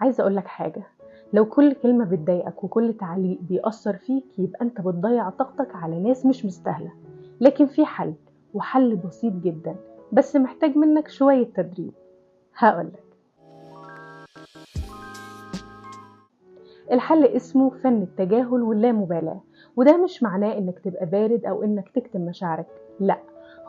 عايزة أقولك حاجة، لو كل كلمة بتضايقك وكل تعليق بيأثر فيك يبقى أنت بتضيع طاقتك على ناس مش مستاهلة. لكن في حل، وحل بسيط جدا، بس محتاج منك شوية تدريب. هقولك الحل اسمه فن التجاهل واللامبالاة. وده مش معناه انك تبقى بارد او انك تكتم مشاعرك، لا،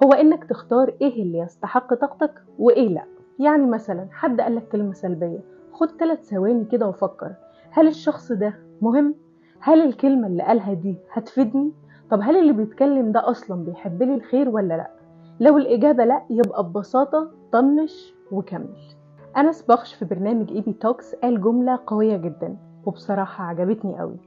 هو انك تختار ايه اللي يستحق طاقتك وايه لا. يعني مثلا حد قالك كلمة سلبية، خد 3 ثواني كده وفكر، هل الشخص ده مهم؟ هل الكلمة اللي قالها دي هتفيدني؟ طب هل اللي بيتكلم ده اصلا بيحب لي الخير ولا لا؟ لو الإجابة لا، يبقى ببساطة طنش وكمل. أنس بخش في برنامج اي بي توكس قال جملة قوية جدا وبصراحة عجبتني قوي.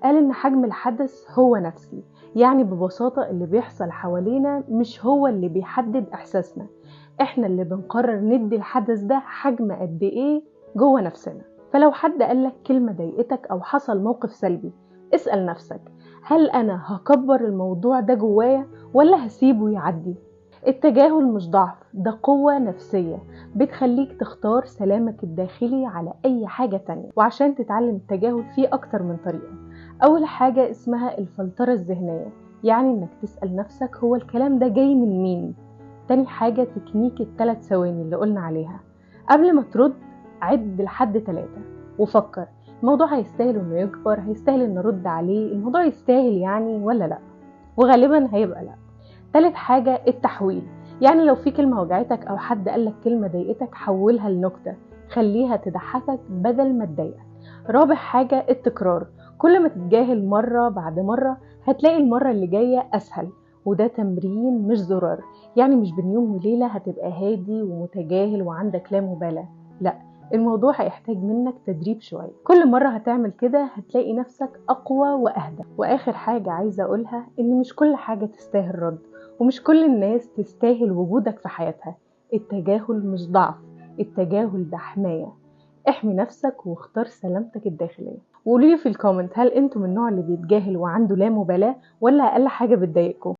قال إن حجم الحدث هو نفسي، يعني ببساطة اللي بيحصل حوالينا مش هو اللي بيحدد إحساسنا، إحنا اللي بنقرر ندي الحدث ده حجم قد إيه جوه نفسنا. فلو حد قالك كلمة ضايقتك أو حصل موقف سلبي، اسأل نفسك، هل أنا هكبر الموضوع ده جوايا ولا هسيبه يعدي؟ التجاهل مش ضعف، ده قوة نفسية بتخليك تختار سلامك الداخلي على أي حاجة تانية. وعشان تتعلم التجاهل فيه أكتر من طريقة. أول حاجة اسمها الفلترة الذهنية، يعني إنك تسأل نفسك هو الكلام ده جاي من مين؟ تاني حاجة تكنيك ال3 ثواني اللي قلنا عليها، قبل ما ترد عد لحد 3 وفكر، الموضوع هيستاهل إنه يكبر؟ هيستاهل إن أرد عليه؟ الموضوع يستاهل يعني ولا لأ؟ وغالبا هيبقى لأ. تالت حاجة التحويل، يعني لو في كلمة وجعتك أو حد قالك كلمة ضايقتك حولها لنكتة، خليها تضحكك بدل ما تضايقك. رابع حاجة التكرار، كل ما تتجاهل مرة بعد مرة هتلاقي المرة اللي جاية أسهل. وده تمرين مش زرار، يعني مش بين يوم وليلة هتبقى هادي ومتجاهل وعندك لا مبالاة، لا، الموضوع هيحتاج منك تدريب شوية. كل مرة هتعمل كده هتلاقي نفسك أقوى وأهدى. وآخر حاجة عايزة أقولها إن مش كل حاجة تستاهل رد، ومش كل الناس تستاهل وجودك في حياتها. التجاهل مش ضعف، التجاهل ده حماية. احمي نفسك واختار سلامتك الداخلية. وقولولي في ال comment، هل انتم من النوع اللي بيتجاهل وعنده لا مبالاة ولا أقل حاجة بتضايقكم؟